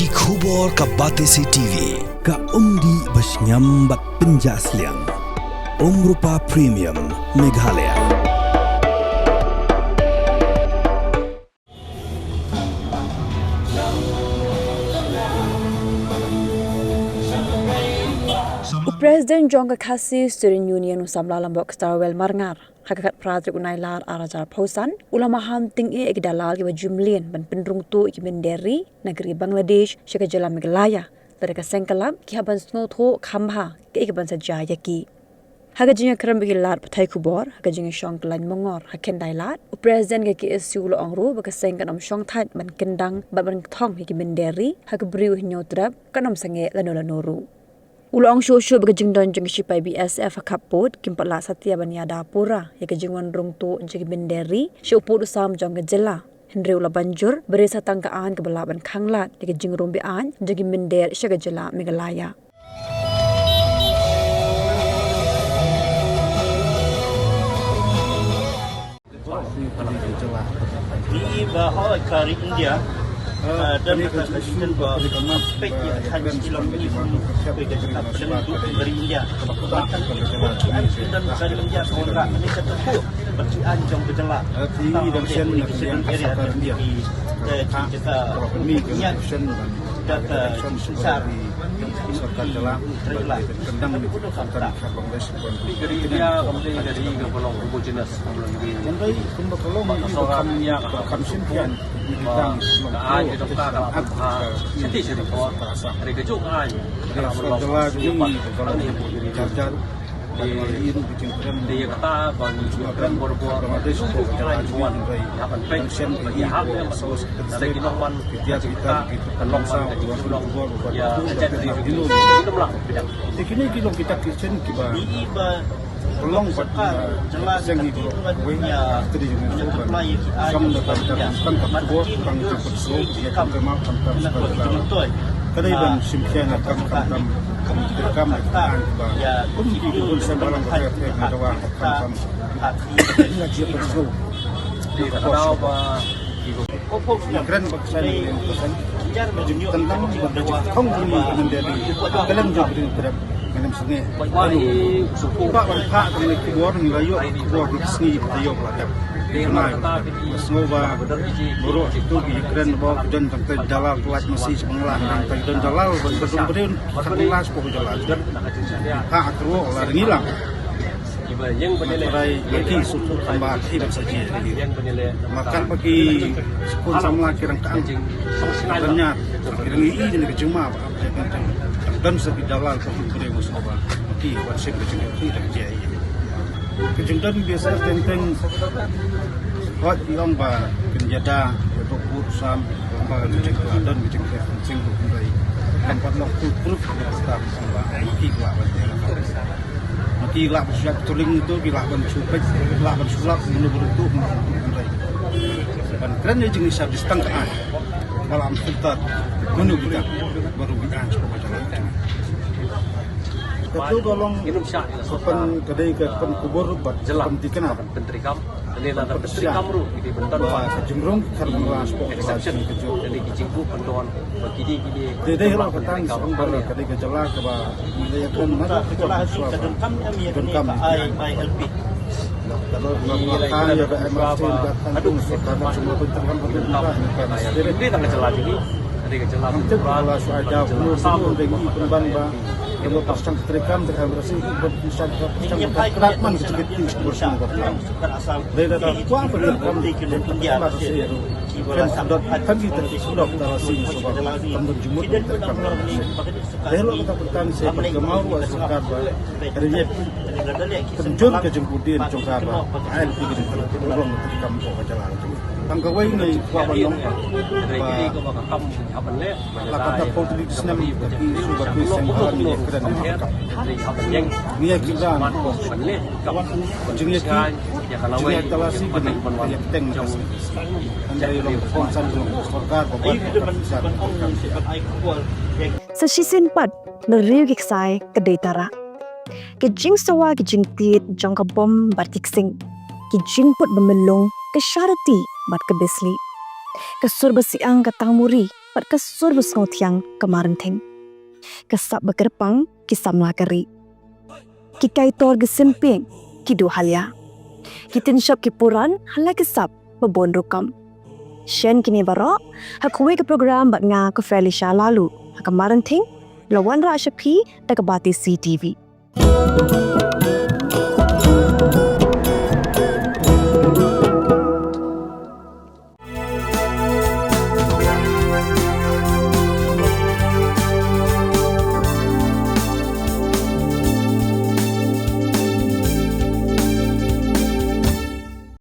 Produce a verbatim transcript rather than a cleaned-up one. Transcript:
Ki khubor ka Batesi T V, ka umdih ba shngiam bad pynjah sliang. Umrupa Premium, Meghalaya. U President jong ka Khasi Student Union, u samla Lambok Starwell Marngar, ha ka khatphra tarik u Nailar arhajar arphew san, u la maham tyngeh ïa ki dalal kiba ju mlien ban pynrung tuh ïa ki mynder ri na ka ri Bangladesh sha ka jylla Meghalaya. Lada ka seng ka lap, ki hap ban sngewthuh kham bha kaei kaban sa jia ïa ki. Ha ka jingïakren bad ki lad pathai khubor ha ka jingïashong kyllaiñ mongor ha Khyndai Lad, u President ka K S U u la ong ruh ba ka seng kan ym shong thait ban kyndang bad ban kthong ïa ki mynder ri ha ka Bri u Hynñiewtrep, kan ym sangeh lano lano ruh. U la ong shuh shuh ba ka jingdon jong ki shipai B S F ha khappud kim pat lah satia ban ïada pura ïa ka jingwan rung tuh jong ki mynder ri sha u pud u sam jong ka jylla. Hynrei u la ban jur ba dei sa tang ka aiñ kaba lah ban khanglad ïa ka jingrung be-aiñ jong ki mynder sha ka jylla Meghalaya. Ri ba hoi ka ri India, eh, don ka ka jingden ba pek ïa ka thaiñ Shillong ni kum pek ka jingkap shen du ka ri India. Ba kan ki don ka ri India ka wanrah ni ka tu ba ki an jong ka jylla. Ki don shen na ki shen area ki, eh, ki jaka ni ka shen da ka sensar. Sorkar jylla ba kendang ni ka Bangladesh. Ka ri India kam dei ka ri kaba long homogeneous, kam long ri. Kan dei kumba ka long, ka sorkar India ka kham shin kian. Ba ka aiñ ka jong ka ka la pynbha shati shati por. Ri ka juk aiñ ka la long jylla jong ngi ka long jar jar. Dei kata ba ngi ju kren bor bor. Bangladesh ko ka jylla jong ngi. Ïa ban peit ba ïa hap ïa ban soi. Lada ki nongwan ka jingkata ka nongwan ka jingkata ïa ka jaitbynriew jong ngi. Ki nongwan pynbha. Te kine ki long kita ki seng kiba long bad, eh, seng kiba wei, eh, ka dei jong ngi ban sam da kam kam kam kam khubor, kam kam khubor, ïa kam kam kam kam. Ka dei ban shim khia na kam kam kam kam kam kam ba kum ki bun sem balang ka pek na dawa kam kam. Ïa jia ban sngewbha. Kren ba ka seng, ka seng. Tang tang ba ka jingthung jong ngi ka mynder ri. Ka lem jong ka ri Trep. Ngam sngewbha. Ba ban phah ka khubor, ngi la ïoh khubor, ngi sngi ba ïoh la dep. Sngewbha. Baroh kitu ki kren ba ki don tang te dalal, ka lait masi sha Bangla, tang te don dalal ba ka don briew ka lait sha Bangla. Phah ka ruh la ngi lang. Ïa ki sukut tang ba ki ban sa ji. Makan ba ki sukut samla ki rangkang. Ranyat ki rangi i ni ka jingma ba. Don sa ki dalal ka ki kure ngus ba. Ki ban sip ka jingkut ki dang ji. Ka jingdon biasa teng teng. Hot ki ong ba kin jada, ïa ka pud sam, ba ka jingkut don ka jingkut sing tu kumbai. Kan pat nok tu proof ka ta sam ba. Ki ba. Ki lah ban shu tuling tu, ki lah ban shu pek, ki lah ban shu lap, menu beruntuk, menu beruntuk. Ban kren ni jenis habis tang ka ai. Ba lah mesti ta menu kita, baru kita cuba macam mana. Katu ka long kapan ka dei ka kapan kubur bad jylla kapan tikna. Ban pyntrei kam. Lane lada pyntrei kam ruh ki dei ban don ba ka jingrung kan la spok exception. Lane ki jingkup ban don ba ki dei ki dei. Dei dei ruh ka tang song ba ka dei ka jylla kaba ngi ïa kan ma ka jylla ka don kam ïa ka I L P. Ka don kam ïa ka M R C ka kan tu ka kan cuma pyntrei kam ka don kam ïa ka. Dei tang ka jylla jong ngi. Dei ka jylla Tripura, ka jylla Assam. Dei ngi pynban ba Kano pastang treikam treikam rasi ban pastang treikam treikam man sedikit pun sebuah sumber kam. Dei da da kuah treikam treikam rasi. Kan sedot kan kita sedot rasi sebab kan berjumut treikam. Dei lo kita petang saya berkemau buat sekat ba. Kerja penjun ke jemput dia congkar ba. Air pergi di tengah tengah ruang treikam kau jalan. Tang kawei ngi kwah ban long ba la ka ta pol tri snem ki su ba ki seng halan ngi kren ngi ka. Ngi ïa ki ran ko. Jingïa ki jingïa talasi ban ïa teng na ka seng. Kan dei long kongsan long sorkar ba ban. Sa shisien pat na riew ki ksai ka dei tara. Ki jingsawa ki jingtied jong ka bom bad ki ksing. Ki jingput ba myllung ka sharati bad ka besli. Ka sur ba siang ka tangmuri bad ka sur ba sngewthiang ka Marenthing. Ka sap ba kyrpang ki samla ka ri. Ki kaitor ki symping ki duh halia. Ki tynshop ki puran ha la ki sap ba bun rukom. Shen kine baroh ha kawei ka program bad nga ka Felicia Laloo ha ka Marenthing, la wanrah sha phi da ka Bati C T V.